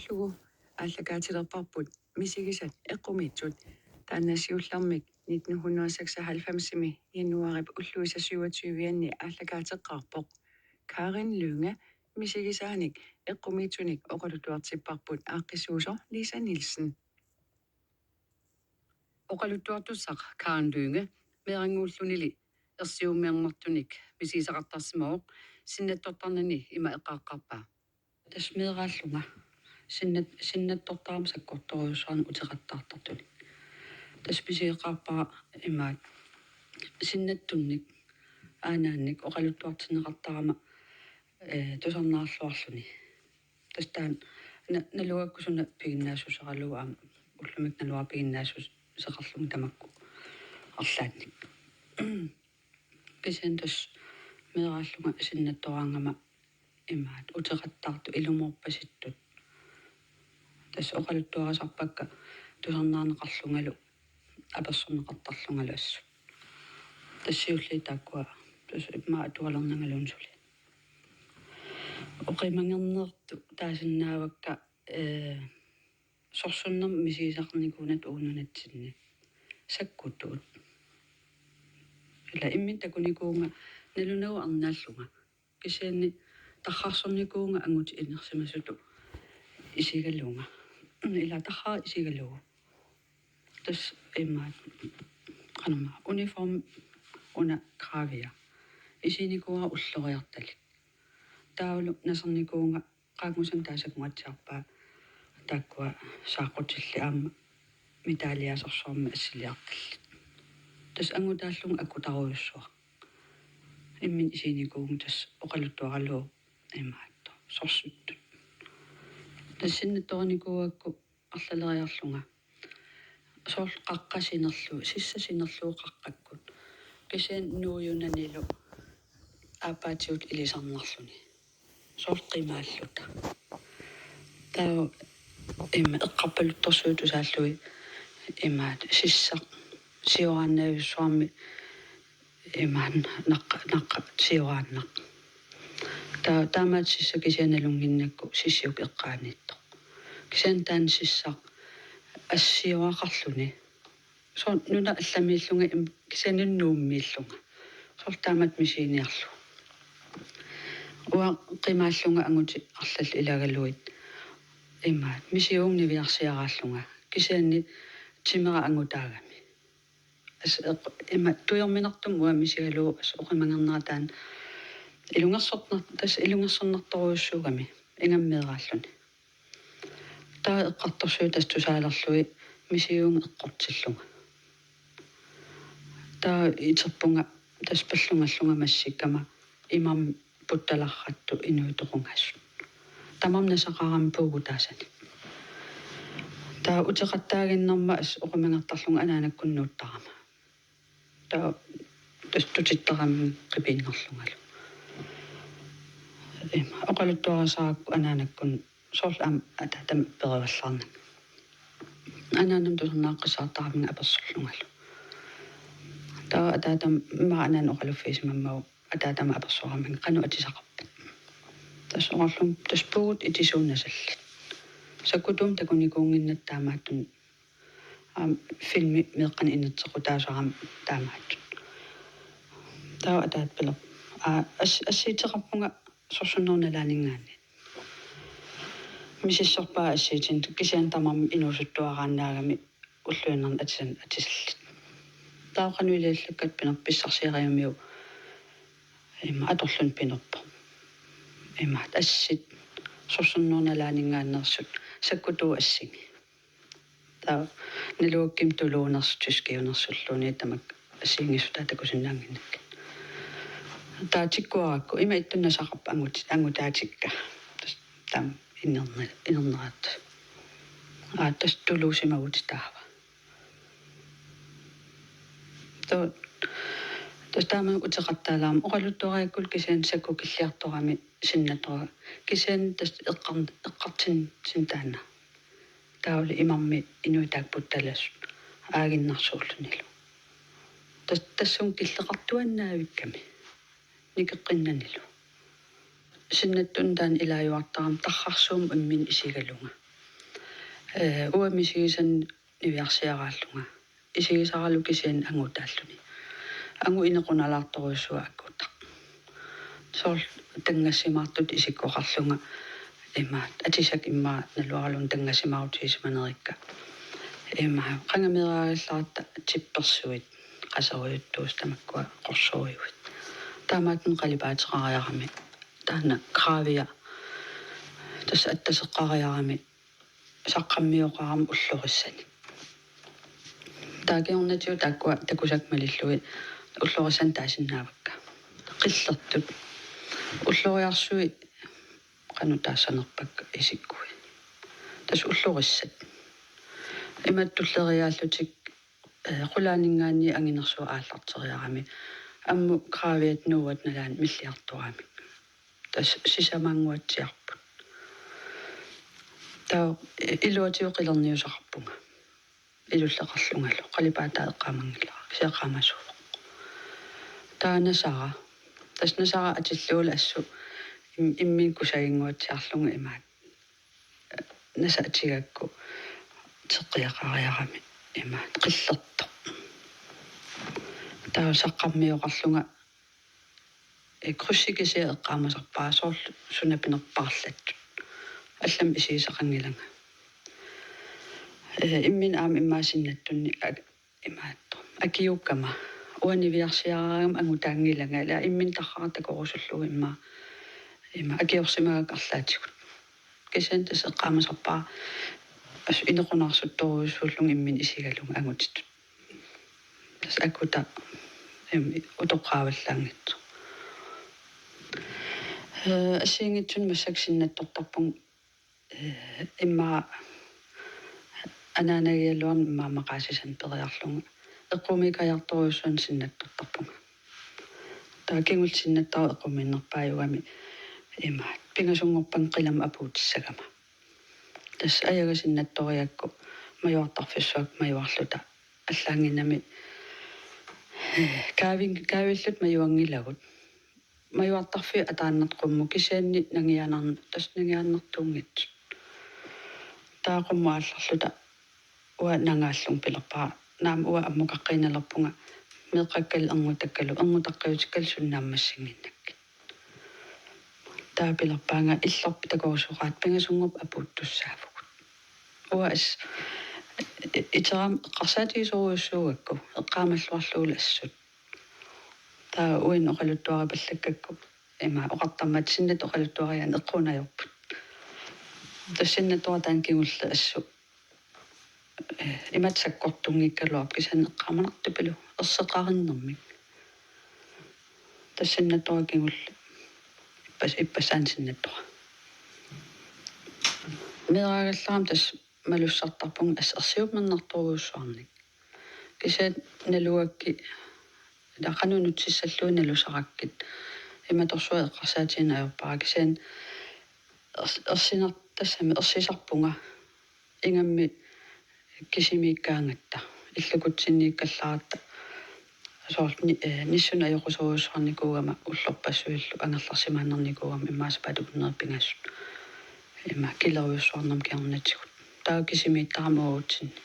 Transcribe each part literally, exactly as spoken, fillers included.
Lugu aallakaatilerparput misigisat eqqumiitsut. Taanna siullermik nitten hundrede seksoghalvfemsimi januaarip ulluisa syvogtyve-anni aallakaateqqaarpoq. Karin Lynge misigisaanik eqqumiitsunik oqaluttuartipparput aaqqissuusoq Lisa Nielsen. Oqaluttuartussaq Karin Lynge meerannguullunili ersiummiornertunik misigisaqartarsimavoq. Sinnattortarnani ima eqqaaqqaarpaa: Tassa meeraallunga sinnat-, sinnattortarama sakkortoorujussuarnik uteqattaartartunik. Tassa misigeqqaarpara imaat sinnattunnik aanaannik oqaluttuartinneqartarama, ee, tusarnaarluarluni. Tassa taanna na-, naluakku suna piginnaassuseqarlugu aamma ullumikkut naluara piginnaassuseqarlunga tamakku arlaannik. Kisianni tassa meeraallunga sinnattoraangama imaat uteqattaartut ilumoorpasittut. Tassa oqaluttuarisarpakka tusarnaarneqarlungalu apersorneqartarlungalu assut. Tassa siulliit taakkua tassa immaqa atualernangaluunniit suli. Oqimangernertut taasinnaavakka, ee, sorsunnermik misigisaqarnikuunatik uagut nunatsinni sakkutut. Ila imminut takunikuuvunga nalunagu arnaallunga. Kisianni tarrarsornikuuvunga angutit inersimasutut isigalunga. Ila tarraq isigalugu. Tassa imaat, qanormaa, uniform una kravia. Isiginikuuara ulloriartalik. Taavalu nasernikuuvunga qaangusanut taasakkuatsiarpaa taakkua saaqqutillit aamma metalliasorsuarmik assiliartallit. Tassa angutaallunga akutarujussuaq. Imminut isiginikuuvunga tassa oqaluttuaralugu imaattoq sorsuttut. Tassa sinnattorinikuugakku arlaleriarlunga. Soorlu qaqqat sinerlugu, sissat sinerlugu qaqqakkut. Kisianni nuujunanilu aappaatigut ilisarnarluni. Soorlu qimaalluta. Taava ima eqqarpaluttorsuit tusaallugit imaat sissaq sioraannavissumik imaat naqqa, naqqa sioraannaq. Taava taamaattut sissat kisiat nalunnginnakku sissiukkut eqqaaniittoq. Kisianni taanna sissaq assioraqarluni. Soorlu nuna allamiillunga im-, kisianni nuummiillunga. Soorlu taamatut misiginiarlugu. Uanga qimaallunga angutit arlallit ilagalugit imaat misigivunga niviarsiaraallunga. Kisianni timera angutaagami. Assut eq-, ima tujorminartumik uanga misigalugu assut oqimangernera taanna ilungersornar-, tassa ilungersornartorujussuugami ingammik meeraalluni. Taava eqqartorsuit tassa tusaalerlugit misigivunga eqqortillunga. Taava iterpunga tassa pallungallunga massikkama imarmik puttalarrattut inuit toqungasut. Tamarmik nasaqarami puugutaasanik. Taava uteqattaaginnarmat assut oqimangertarlunga anaanakkunnuuttarama. Taava tassa tutittarami qipiinnarlungalu. Ima, oqaluttuarisaarakku anaanakkunni soorlu aamma ataatama perivallaarnanga. Anaanama tusarnaaqqissaartaramigit apersorlungalu. Taava ataatama ima anaana oqaluffigisimammagu ataatama apersoramigit qanoq atisaqarpat. Tassa oqarlunga tassa puugut itisuunasallit. Sakkutuumik takunikuunnginnatta taamaattunik aamma filmi meeqqanik inerteqqutaasarami taamaattut. Taava ataata piler-, aa, as-, assiiteqarpunga sorsunnerup nalaaninngaanniit. Misissorpaa assiitinut kisianni tamarmik inuusuttuaraannaagami ulluinnarni atisan-, atisallit. Taava qanoq iliallakkat pinerpissarsiariumiuk ima atorluni pinerpoq. Ima assit sorsunnerup nalaaninngaanneersut sakkutuut assingi. Taava naluakkami tuluunersut tyskiunersulluunniit tamakku assigiinngissutaa takusinnaannginnakkit. Taava tikkuarakku ima ittunik nasaqarpat angut-, angutaatikka. Tassa taama inerni-, inernerat. Aa, tassa tuluusimagutit taava. Taava tassa taama uteqattaalaarmat oqaluttuariakkulu kisianni sakkukilliartorami sinnattoraa. Kisianni tassa eqqar-, eqqartitsinni taanna. Taavalu imarmik inuit taakku puttalasut aaginnarsuullunilu. Tas-, tassunga killeqartuaannaavikkami nikeqqinnanilu. Sinnattunut taanna ilaajuartarama tarrarsuummik imminut isigalunga. Ee, uanga misigisannut niviarsiaraallunga. Isigisaralu kisianni angutaalluni. Angut inequnalaartorujussuuvoq akuuttaq. Soorlu tanngassimaartutut isikkoqarlunga ima atisat immaqa naluaraluunniit tanngassimaarutigisimanngikkakka. Ima qanga meeraagallaratta tippersuit, qaserujuttuusut tamakkua qorsorujuit. Taamaattumik qalipaateqariarami. Taanna Kravia. Tassa attaseqqariarami saqqammioqarami ullorissanik. Taava kingornatigut taakkua takusakka malillugit ullorissanik taasinnaavakka. Qillertut. Ulloriarsuit qanoq taassanerpakka isikkuit. Tassa ullorissat. Imatut tulleriiaallutik, ee, qulaaninngaanniit anginersuut aallarteriarami. Ammut Kraviat nuuat nalaani milliartoramik. Tassa sisamannguatsiarput. Taava iluatigut qilerniusaqarpunga. Ilulleqarlungalu. Qalipaataa eqqaamanngilara. Kisianni eqqaamasuuvoq. Taava nasara. Tassa nasara atillugulu assut im-, imminut kusaginnguatsiarlunga imaattoq. Nasa atigakku teqqiaqariarami imaattoq qillertoq. Taava saqqammioqarlunga, ee, krydsi kisiat eqqaamasarpara soorlu sunapinerpaarlattut. Allamik isigisaqanngilanga. Ee, imminut aamma immaqa sinnattunni ak-, imaattoq. Akiukkama. Uanga niviarsiaraangama angutaanngilanga. Ila imminut tarrara takorusullugu immaqa. Ima akiorsimagakku arlaatigut. Kisianni tassa eqqaamasarpara assut inequnaarsuttorujussuullunga imminut isigalunga angutitut. Tassa akuta, em, utoqqaavallaanngitsoq. Ee, assigiinngitsunik massakkut sinnattortarpunga, ee, immaqa anaanagigaluarlunga immaqa maqaasisanik periarlunga. Eqqumiikajartorujussuarnik sinnattortarpunga. Taava kingulleq sinnattara eqqumiinnerpaajugami imaattoq. Pingasunngorpara qilamik apuutissagama. Tassa ajaga sinnattorigakku majuartarfissuakka majuarluta allaannginnami, ee, kaavin-, kaavilluta majuanngilagut. Majuartarfiit ataannartoq qummut kisianni nangianar-, tassa nangiaannartuunngitsut. Taava qummut aallarluta uanga nangaallunga pilerpara. Naamik uanga ammukaqqiinnalerpunga meeqqakkalu erngutakkalu, ernutaqqiutikkalu suli naammassinnginnakkit. Taava pilerpaanga illerput takorusoqaat pingasunngorpat apuuttussaavugut. Uanga as-, i-, iterama eqqarsaatigisorujussuugakku, eqqaamalluarlugulu assut. Taava uannut oqaluttuaripallakkakku, ima oqartarmata sinnattoq oqaluttuariaanni eqquunajorput. Tassa sinnattoq taanna kingulleq assut. Ee, imatut sakkortunngikkaluarpoq kisianni eqqaamanartupilu erseqqarinnermik. Tassa sinnattoq kingulleq. Ippas-, ippassaani sinnattoq. Meeraagallarama tassa malussartarpunga assut ersiummernartorujussuarnik. Kisianni nalugakkit, ila qanoq nutsissallugit nalusarakkit. Imatorsuaq eqqarsaatigineq ajorpara kisianni ers-, ersinar-, tassami ersisarpunga ingammik kisimiikkaangatta, illukutsinniikkallaratta. Soorlu ni-, ee, nissunut ajoqusorujussuarnikuugama ullorpassuillu angerlarsimaannarnikuugama immaqa sapaatip akunneri pingasut. Ima kilerujussuarnermut kingornatigut. Taava kisimiittarama uagutsinni.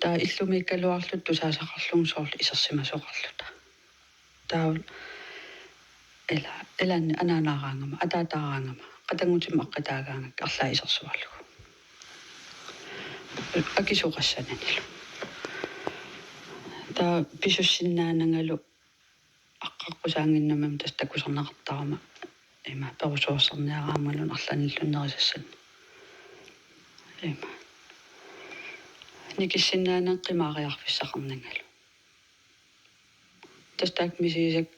Taava illumiikkaluarluta tusaasaqarlunga soorlu isersimasoqarluta. Taava ila, ilaanni anaanaaraangama, ataataaraangama, qatanngutimmik aqqitaagaangakku arlaat isersuarlugu. Akisoqassananilu. Taava pisussinnaanangalu aqqaqqusaannginnamik tassa takusarneqartarama ima perusuerserniaraangama arlaannilluunniit nerisassannik. Ima. Nikissinnaananga qimaariarfissaqarnangalu. Tassa taakku misigisakka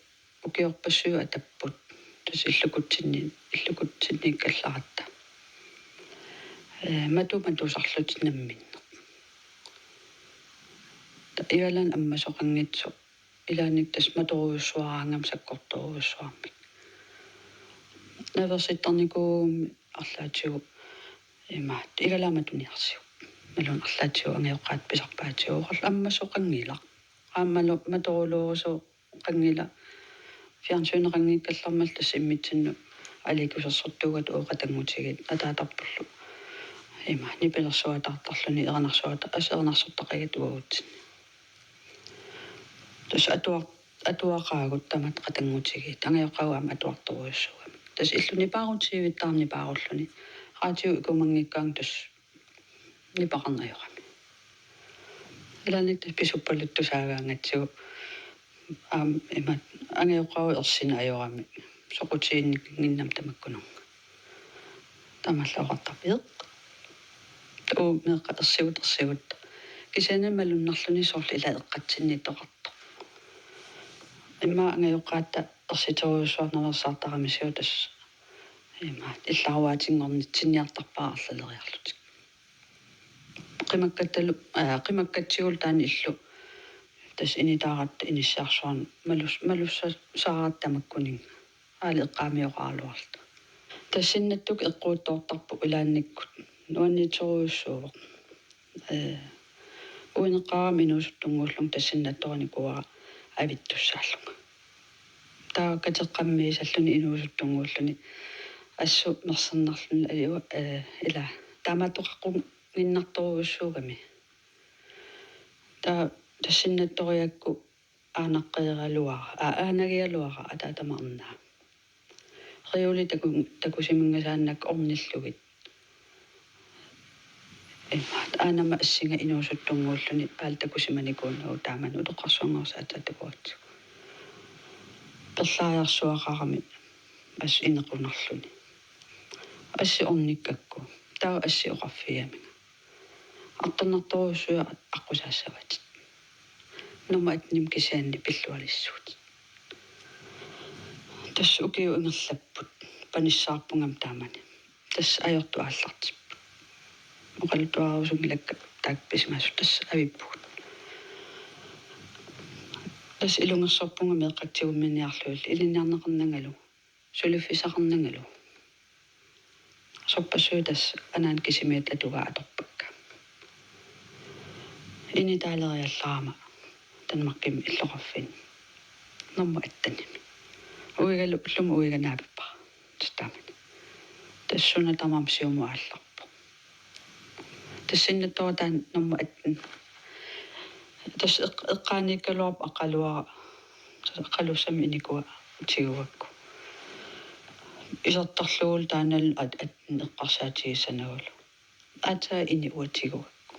ukiorpassuit atapput. Tassa illukutsinni-, illukutsinniikkallaratta. Ee, matu matusarlutik namminneq. Ta-, igalaannut ammasoqanngitsoq. Ilaanni tassa matorujussuaraangama sakkortoorujussuarmik. Naversittarnikuugummi arlaatigut ima igalaat matuniarsiuk. Imaluunniit arlaatigut angajoqqaatut pisarpaatigut. Oqarlunga ammasoqanngilaq. Aammalu matoruluurusoqanngilaq. Fjernsyneqanngikkallarmat tassa immitsinnut aliikkusersortuugatut uagut qatanngutigiit ataatarpullu. Ima nipilersuataartarluni erinarsuata-, assut erinarsortaqigit uagutsinnit. Tassa atuar-, atuaqaagut tamatta qatanngutigiit. Angajoqqaagut aamma atuartorujussuugamik. Tassa illu nipaarutivittaarami nipaarulluni. Radiu ikumanngikkaanni tassa nipeqarneq ajorami. Ilaanni tassa pisuppaluttusaagaangatsigu. Aamma ima angajoqqaagut ersineq ajorami. Soqutiginninnginnami tamakkununnga. Taamaallaat oqartarpoq: Uu, meeqqat ersigut, ersigut. Kisianni malunnarluni soorlu ilaa eqqatsinniittoqartoq. Immaqa angajoqqaatta ersiterujussuarnaveersaartaramisigut tassa ima illaruaatinngornitsinniartarpara arlaleriarlutik. Qimakkattalu, aa, qimakkatsigulu taanna illu tassa initaaratta inissiarsuarnut malus-, malussasaaratta tamakkuninnga. Aali eqqaamioqaraluarluta. Tassa sinnattukka eqquuttoortarpoq ilaannikkut. Nuanniitsorujussuuvoq. Ee, uineqqaarama inuusuttunnguullunga tassa sinnattorinikuuara avittussaallunga. Taava kateqqammiisalluni inuusuttunnguulluni assut mersernarluni aliu-, ee, ila taamaattoqaqqunnginnartorujussuugami. Taava tassa sinnattoriakku aanaqqeeraluara, aa, aanagigaluara ataatama arnaa. Reoli taku-, takusiminngasaannakku ornillugit. Immaqa aanama assinga inuusuttunnguulluni aali takusimanikuunagu taamani utoqqarsuanngorsi aatsaat takugatsigu. Perlaariarsuaqarami assut inequnarluni. Assi ornikkakku. Taava assi oqarfigaminga: Artornartorujussuit aqqusaassavatit. Nummer attenimik kisianni pillualissuutit. Tassa ukiut ingerlapput. Panissaarpungami taamani. Tassa ajortut aallartipput. Oqaluttuarusunngilakka taakku pisimasut, tassa avippugut. Tassa ilungersorpunga meeqqat tigumminiarlugit ilinniarneqarnangalu. Suliffissaqarnangalu. Sorpassuit tassa anaanat kisimiittut atugaat atorpakka. Initaaleriallarama Danmarkimi illoqarfinni. Nummer attenimi. Uigalu ullumi uiga naapippara. Tassa taamani. Tassa suna tamarmi siumut aallarpoq. Tassa sinnattoq taanna nummer atten. Tassa eq-, eqqaaniikkaluarpoq aqqaluara. Tassa aqqalussamik inikua tigugakku. Isertorlugulu taannalu at-, atten eqqarsaatigissanagulu. Aatsaat ini uanga tigugakku.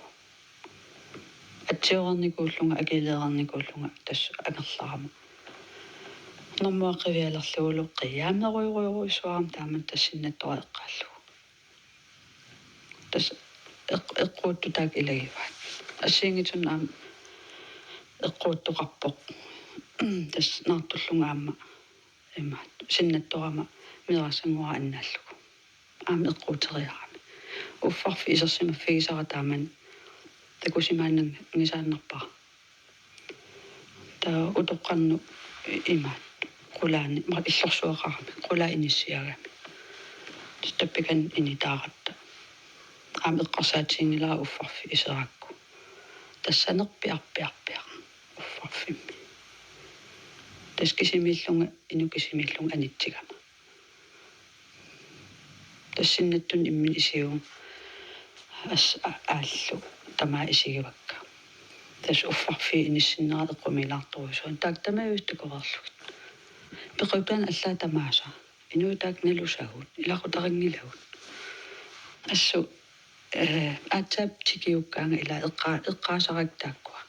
Atsiorernikuullunga, akileernikuullunga tassa angerlarama. Normuaq qivialerlugulu qiiamerujorujorujussuarama taamani tassa sinnattoq eqqaallugu. Tassa eq-, eqquuttut taakku ilagivaat. Assigiinngitsunik aamma eqquuttoqarpoq. Tassa naartullunga aamma ima sinnattorama meerassannguara annaallugu. Aamma eqquuteriarami. Uffarfik isersimaffigisara taamani takusimaannanngisaannarpara. Taava utoqqarnut ima qulaani, ma illorsuaqarami, qulaa inissiagami. Tassa tappikani initaaratta. Aamma eqqarsaatiginngilara uffarfik iserakku. Tassanerpiarpiarpiaq uffarfimmi. Tassa kisimiillunga, inuk kisimiillunga anitsigama. Tassa sinnattunut imminut isigivunga as-, a-, aallu tamaat isigivakka. Tassa uffarfik inissinnera eqqumiilaartorujussuuvoq. Taakku tamaasa takoreerlugit. Pequtaani allaat tamaasa. Inuit taakku nalusagut, ilaqutarinngilagut. Assut, ee, aatsaat tikiukkaanga ilaa eqqaa-, eqqaasarakku taakkua.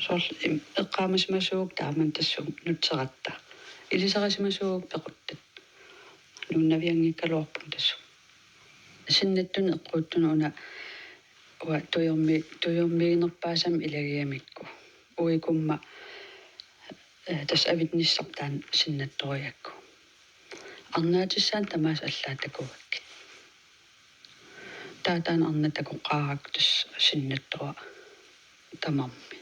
Soorlu im-, eqqaamasimasuugut taamani tassunga nutseratta. Ilisarisimasuugut pequttat. Nuunnavianngikkaluarpunga tassunga. Sinnattunut eqquuttunut una uanga tujormi-, tujormiginerpaasamik ilagigamikku. Uikumma, ee, tassa avinnissarput taanna sinnattoriakku. Arnaatissaanut tamaasa allaat takugakkit. Taava taanna arnat takoqqaarakku tassa sinnattoq tamarmi.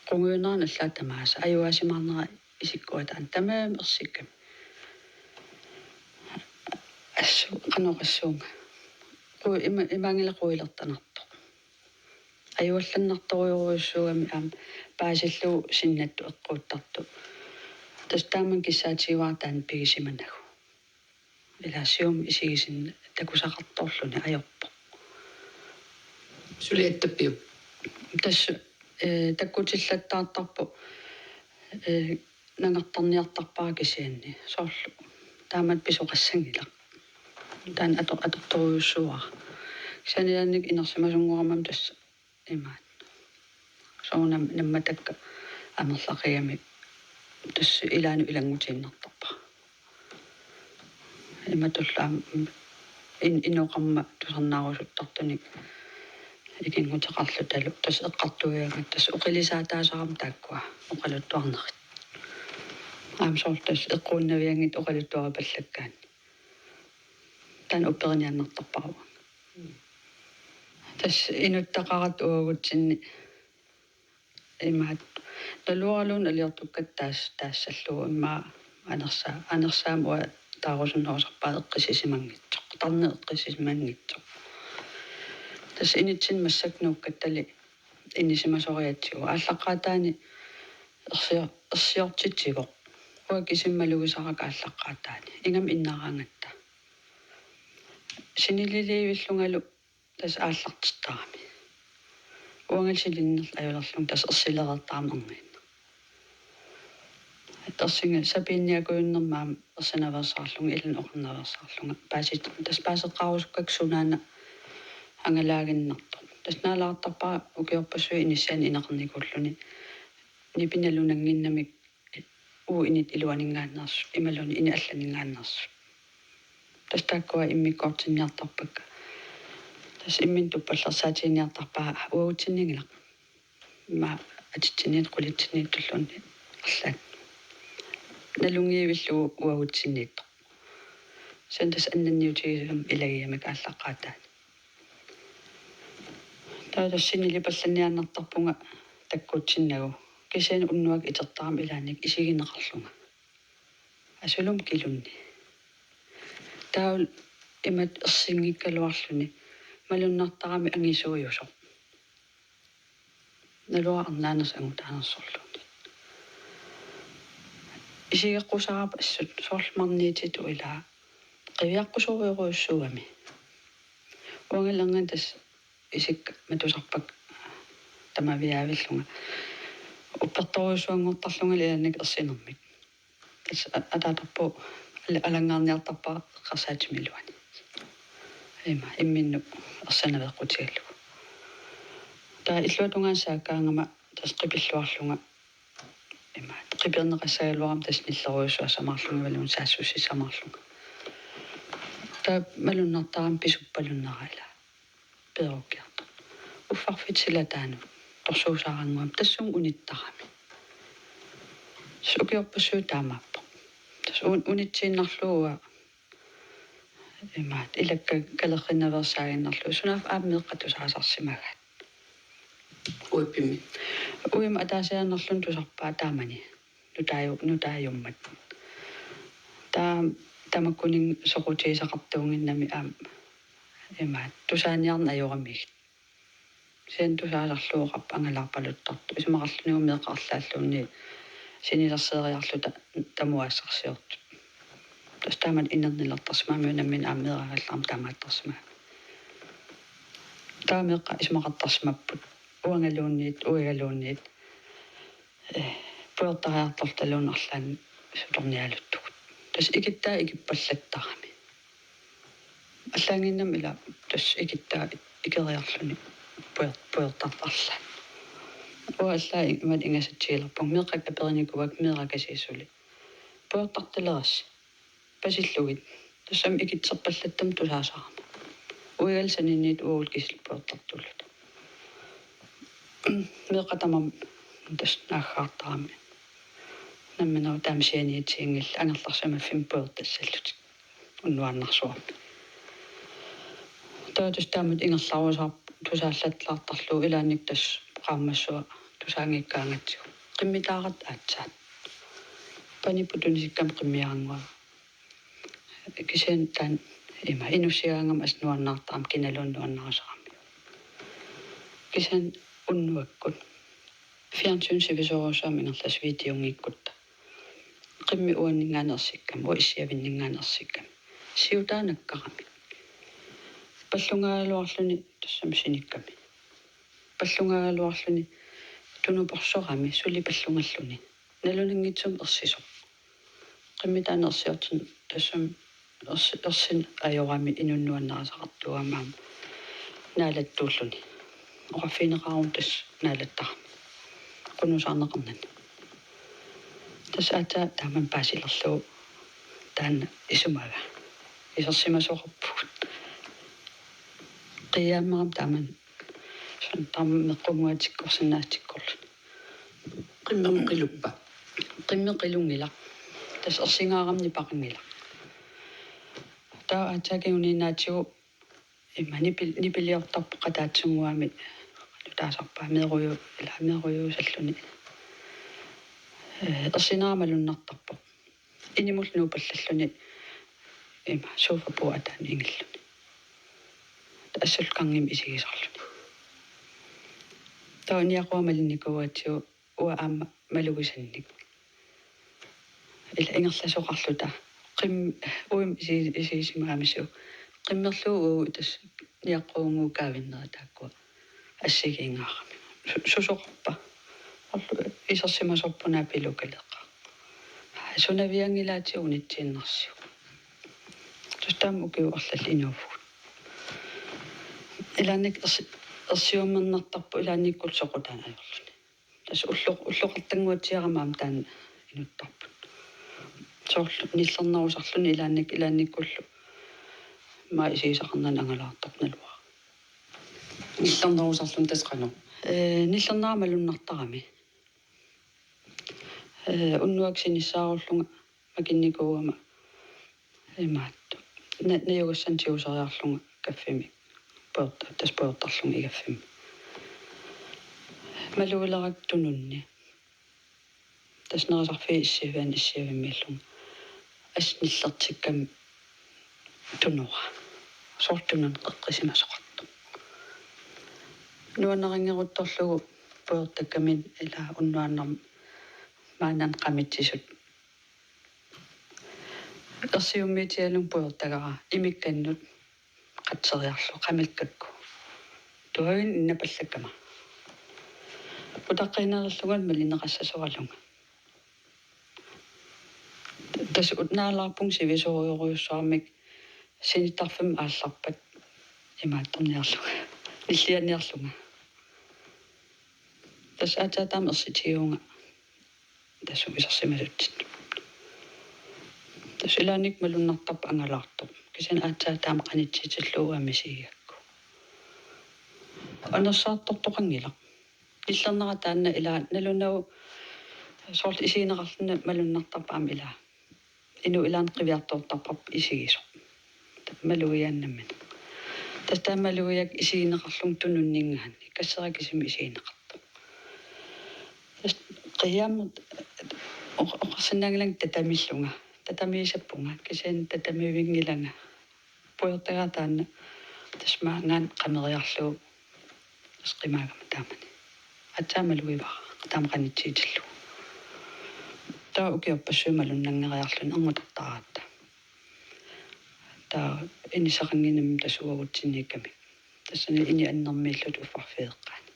Qungujunerani allaat tamaasa, ajugaasimaarnera isikkua taanna tamarmik ersikkami. Assut qanoq oqassuunga. Qu-, ima-, imaanngilaq quilertanartoq. Ajuallannartorujorujussuugami aamma paasillugu sinnattoq eqquuttartoq. Tassa taamani kissaatigivara taanna pigisimanagu. Ilaa siumut isigisinnaasut takusaqartorluni ajorpoq. Suli attappiuk? Tassa, eh, takkutillattaartarpoq, eh, nangartarniartarpara kisianni. Soorlu taamatut pisoqassanngilaq. Taanna ator-, atortorujussuuara. Kisianni ilaanni inersimasunngorama tassa imaat. Soorunami nammatakka amerlaqigamik tassa ilaannut ilanngutiinnartarpara. Imatullu aamma in-, inoqarmat tusarnaarusuttartunik ikinnguteqarlutalu tassa eqqartuigaangat tassa oqilisaataasarami taakkua oqaluttuarnerit. Aamma soorlu tassa eqquunnavianngitsoq oqaluttuaripallakkaanni. Taanna upperiniartarpara. Tassa inuttaqaratta uagutsinni imaat naluaraluunniit aliortukkatta taas-, taassallugu immaqa anersa-, anersaamut uanga taarusunnerusarpara eqqissisimanngitsoq. Tarnineq eqqissisimanngitsoq. Tassa initsinni massakkut nuukkattali inisimasoriatsigu. Aallaqqaataani ersio-, ersiortitsivoq. Uanga kisimi malugisaraka aallaqqaataani. Ingammik innaaraangatta. Sinililiivillungalu tassa aallartittarami. Uangali silinnerlu ajulerlunga tassa ersilereertarami erniinnaq. Ersinga sapiinniakujunnerma aamma ersinaveersaarlunga, ilaanni oqarnaveersaarlunga. Paasit-, tassa paaseqqaarusukkakku sunaana angalaaginnartoq. Tassa naalaartarpara ukiorpassuit inissianik ineqarnikuulluni. Nipi nalunannginnamik uagut init iluaninngaanneersut, imaluunniit init allaninngaanneersut. Tassa taakkua immikkoortinniartarpakka. Tassa imminut tuppallersaatiginniartarpara uagutsinniinngilaq. Immaqa atitsinniit qulitsinniittulluunniit arlaat. Nalunngivillugu uagutsinniittoq. Kisianni tassa annanniutigisumik ilagigamikku aallaqqaataani. Taava tassa sinilipallanniaannartarpunga takkutsinnagu. Kisianni unnuaq itertarama ilaanni isigineqarlunga. Asulumi kilunni. Taava imatut ersinngikkaluarluni malunnartarami angisuujusoq. Naluara arnaanersoq angutaanersorluunniit. Isigeqqusarpara assut soorlu marniititut ilaa qiviaqqusorujorujussuugami. Uangalu erniinnaq tassa isikka matusarpakka tamaviaavillunga. Uppertorujussuanngortarlungalu ilaanni ersinermik. Tassa a-, ataatarput al-, alanngaarniartarpara eqqarsaatimi iluani. Ima, imminut ersinaveeqqutigalugu. Taava illuatungaani saakkaangama tassa qipilluarlunga. Ima, qiperneqassagaluarama tassa nillerujussuassamaarlunga imaluunniit saassussissamaarlunga. Taava malunnartarami pisuppalunneraa ilaa. Peerukkiartortoq. Uffarfik silataanut torsuusaarannguamik tassunga unittarami. Tassa ukiorpassuit taamaappoq. Tassa un-, unitsiinnarlugu uanga imaattoq ilakka kalerrinnaveersaaginnarlugu sunaaffa aamma meeqqat tusaasarsimagaat. Uippimmi. Uima ataasiaannarluni tusarpaa taamani. Nutaaju-, nutaajummat. Taava tamakkuninnga soqutigisaqartuunnginnami aamma imaattoq tusaaniarneq ajoramigit. Kisianni tusaasarlugu oqarpoq angalaarpaluttartoq. Isumaqarlunilu meeqqat arlaalluunniit sinilerseeriarluta tamuaassarsiortut. Tassa taamatut inernilertarsimagamiuk nammineq aamma meeraagallarama taamaattarsimagami. Taava meeqqat isumaqartarsimapput uangaluunniit, uigaluunniit, eh, pujortariartortulluunniit arlaannik sutorniaaluttugut. Tassa ikittaa ikippallattarami. Allaannginnami ila tassa ikittaa ikeriarluni pujor-, pujortartarluni. Uanga allaat imatut ingasatsigilerpunga meeqqakka aperinikuuakka meeraq kasiisuli. Pujortartalerassi. Pasillugit. Tassami ikitserpallattama tusaasarama. Uigalu saninniit uagut kisillit pujortartulluta. Meeqqat tamarmik tassa naaggaartarami. Nammineq taama sianiitiginngillat angerlarsimaffimmi pujortassallutik. Unnuarnarsuarmi. Taava tassa taamatut ingerlarusaarpoq tusaallattaartarlugu ilaanni tassa qaammassua tusaanngikkaangatsigu. Qimmitaaratta aatsaat. Panipput tunisikkama qimmiarannguara. Kisianni taanna ima inussigaangama assut nuannaartarami kinaluunniit nuannarisarami. Kisianni unnuakkut. Fjernsyn sivisoorujussuarmik ingerlasoq videonngikkutta. Qimmit uanninngaanniit ersikkami, uanga issiavinninngaanniit ersikkami. Siutaa nakkaramik. Pallungaagaluarluni tassami sinikkami. Pallungaagaluarluni tunuporsorami suli pallungalluni. Nalunanngitsumik ersisoq. Qimmit taanna ersiortin tassami ersi-, ersineq ajorami inunnik nuannarisaqartuugami aamma naalattuulluni. Oqarfigineqaruni tassa naalattarami. Qunusaarneqarnani. Tassa aatsaat taamani paasilerlugu taanna isumaga. Isersimasoqarpugut. Qiiaammerami taamani. Soorlu taama meqqunnguatikkorsinnaatsikkorluni. Qimmit qiluppa? Qimmit qilunngilaq. Tassa ersingaarami nipaqanngilaq. Taava aatsaat kinguniinnaatigut ima nipil-, nipiliortarpoq qataatsunnguami nutaasarpaa meeruju-, ila meerujuusalluni. Ee, ersinera malunnartarpoq. Inimullu nuuppallalluni ima sofapuua ataanut ingilluni. Taava assullu gangimi isigisarluni. Taava niaqua malinnikuugatsigu uanga aamma malugisannik. Ila ingerlasoqarluta. Qim-, uima isi-, isigisimagamisoq. Qimmerlugu uagut tassa niaqquunnguup kaavinnera taakkua assigiinngaaramik. Su-, susoqarpa? Orlu isersimasorput naapilukaleqqa. Sunavianngilaatigut unitsiinnarsiuk. Tassa taama ukiut arlallit inuuvugut. Ilaanni ersi-, ersiummernartarpoq ilaannikkut soqutaanut ajorluni. Tassa ullo-, ulloqartannguatsiarami aamma taanna inuttarput. Soorlu nillernerusarluni ilaannik-, ilaannikkullu. Ima isigisaqarnani angalaartoq naluara. Nillernerusarluni tassa qanoq? Ee, nillernera malunnartarami. Ee, unnuaq sinissaarullunga makinnikuugama imaattoq. Na-, najugassanik tiguseriarlunga kaffimik. Pujorta-, tassa pujortarlunga igaffimmi. Malugilerakku tununni. Tassa nerisarfiit issiavianni issiavimmiillunga. Assut nillertikkami tunora. Soorlu tununni qeqqisimasoqartoq. Nuannarinngeruttorlugu pujortakkaminik ila unnuaannarmi maannani qamitsisut. Ersiummiitigalunga pujortagara imikkannut qatseriarlugu qamikkakku. Tuavinik innapallakkama. Utaqqiinnarlunga malinneqassasoralunga. Tassa ut-, naalaarpunga sivisoorujorujussuarmik sinittarfimmik aallarpat imaattorniarlunga. Nillianniarlunga. Tassa aatsaat taama ersitigivunga. Tassa isersimasutsinnut. Tassa ilaannikkut malunnartarpoq angalaartoq. Kisianni aatsaat taama qanitsitillugu misigigakku. Anersaartortoqanngilaq. Nillernera taanna ila nalunagooq soorlu isigineqarluni malunnartarpoq aamma ila. Inuk ilaanni qiviartortarparput isigisoq. Malugiaannarami. Tassa taama malugiakka isigineqarlunga tununninngaanniit. Kassera kisimi isigineqartoq. Tassa qiiaammat oq-, oqarsinnaanngilanga tatamillunga. Tatamiisappunga, kisianni tatamivinngilanga. Pujortagara taanna tassa maanngaanniit qameriarlugu tassa qimaagama taamani. Aatsaat malugivara, taama qanitsitillugu. Taava ukiorpassuit malunnanngeriarluni erngutartaratta. Taava inissaqannginnami tassa uagutsinniikkamik. Tassani ini annermiillutik uffarfik eqqaani.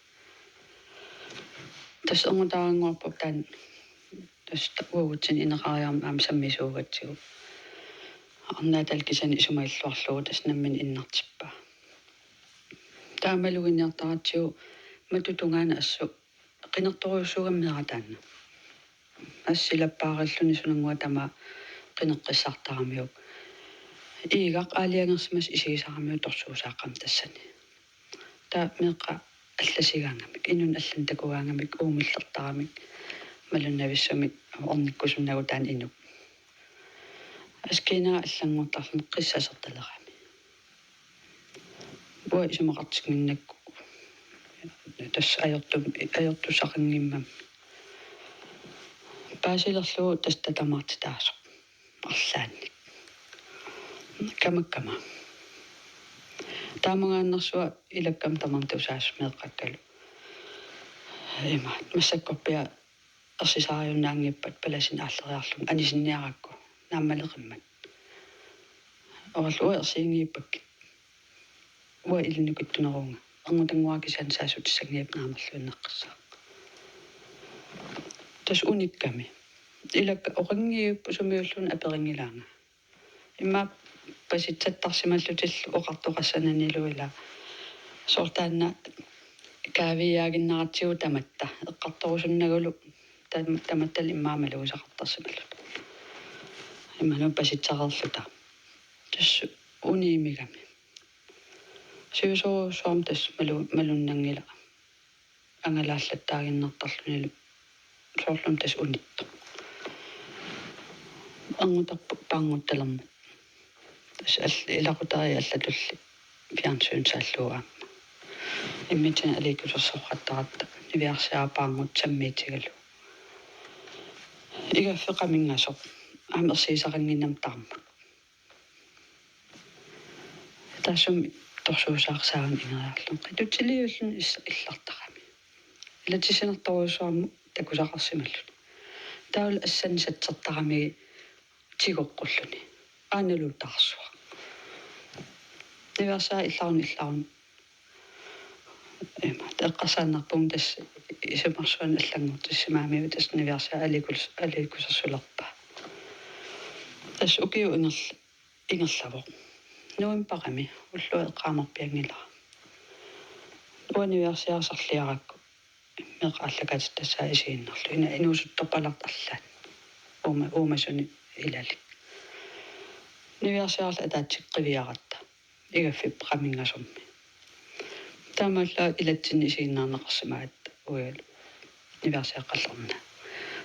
Tassa erngutarannguarput taanna tassa ta-, uagutsinni ineqariarmat aamma sammisuugatsigu. Arnaatalu kisianni isumagilluarlugu tassa nammineq innartippaa. Taava maluginiartaratsigu matup tungaanut assut qinertorujussuugami meeraq taanna. Assut silappaareerluni sunannguaq tamaat qineqqissaartaramiuk. Iigaq aalajangersimasoq isigisaramiuk torsuusaaqqamik tassani. Taava meeqqat allasigaangamik, inunnut allanut takugaangamik, uumillertaramik, malunnavissumik ornikkusunnagu taanna inuk. Assut kiinara allanngortarluni qissasertalerami. Uanga isumaqartinnginnakku tassa ajortu-, ajortussaqanngimmammi. Paasilerlugu tassa tatamaartitaasoq. Arlaannik. Kamakkama. Taamagaannarsuaq ilakkama tamarmik tusaasoq meeqqakkalu. Ima, massakkorpiaq ersisaariunnaanngippat palasineq aalleriarlunga anisinniarakku naammaleqimmat. Oqarlugu ersiginngippakka. Uanga ilinnut nukittunerunga. Erngutanngua kisianni saassutissanngilanga naamerluinnaqqissaaq. Tassa unikkami. Ilakka oqanngilluinnarput sumiluunniit aperinngilaanga. Immaqa pasitsattarsimallutillu oqartoqassananilu ila. Soorlu taanna kaaviiaaginnaratsigu tamatta. Eqqartorusunnagulu tam-, tamatta immaqa malugisaqartarsimalluta. Immaqa pasitsareerluta. Tassa uniimigami. Siusorujussuarmik tassa malu-, malunnanngilaq. Angalaallattaaginnartarlunilu soorlumi tassa unittoq. Erngutarput paarnguttalermat. Tassa al-, ilaqutariit allatulli fjernsynissaallugu aamma. Immitsinnut aliikkusersortaratta niviarsiaraq paarngutit sammiitigalugu. Igaffeq qaminngasoq. Aamma ersigisaqannginnami taarmat. Taassuma torsuusaarsaavun ineriarluni. Qitutiliulluni is-, illartarami. Ilatissinartorujussuarmut takusaqarsimalluni. Taavalu assannik satsertarami tigoqqulluni. Aanalu taarsuaq. Niviarsiaraq illaruni illaruni. Ima, eqqarsaannarpunga tassa isumarsuarnik allanngortissimagamiuk tassa niviarsiaraq aliikkul-, aliikkusersulerpaa. Tassa ukiut ingerl-, ingerlavoq. Novembarimi ulloq eqqaamarpianngilara. Uanga niviarsiaraq sarliarakku meeqqat aallakaatitassaat isiginnarlugit. Ina inuusuttorpallaartut allaat. Uuma-, uumasuni ilalik. Niviarsiaraq ataatsip qiviaratta. Igaffik qaminngasormi. Taamaallaat ilatsinni isiginnaarneqarsimagatta uagut niviarsiaqqalerna.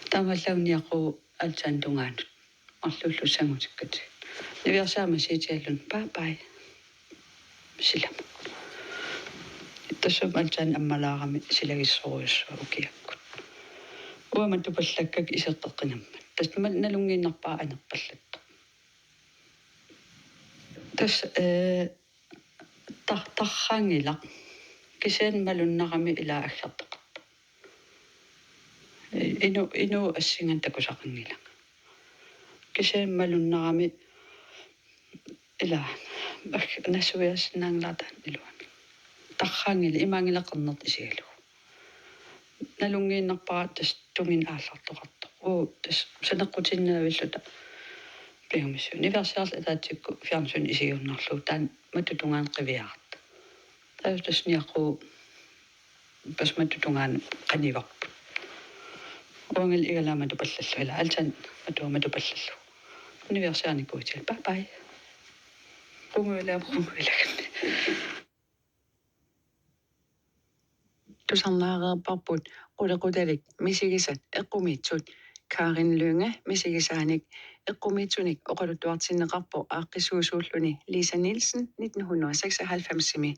Taamaallaat niaqquuvoq altaanip tungaanut. Marluulluta sangutikkatigit. Niviarsiaraq misigitigalluni bye bye. Silamut. Tassami altaanut ammalaarami silagissorujussuaq ukiakkut. Uanga matupallakkakka iseqqeqqinammat. Tassa ma-, nalunngiinnarpara anerpallattoq. Tassa, eh, tar-, tarraanngilaq. Kisianni malunnarami ilaa aggertoqarpoq. Inu-, inuup assinganik takusaqanngilanga. Kisianni malunnarami ilaa ag-, nassuiaassinnaanngilaq taanna iluamik. Tarraanngilaq, imaanngilaq qernertoq isigalugu. Nalunngiinnarpara tassa tunginnaq aallartoqartoq. Uu, tassa saneqqutinnavilluta piumissuit. Niviarsiaraq ataatsikkut fjernsynimi isigiunnarlugu taanna matut tungaanut qiviaratta. Taava tassa niaqquuvoq tassa matut tungaanut qanivarput. Uangali igalaa matupallallugu, ilaa altaanut matua matupallallugu. Niviarsiaraq nikuutigillugu bye bye. Qungujuliama qungujuliagami. Tusarnaareerparput qulequtalik misigisat eqqumiitsut. Karin Lynge misigisaanik eqqumiitsunik oqaluttuartinneqarpoq aaqqissuisuulluni Lisa Nielsen nitten hundrede og seksoghalvfemsimi.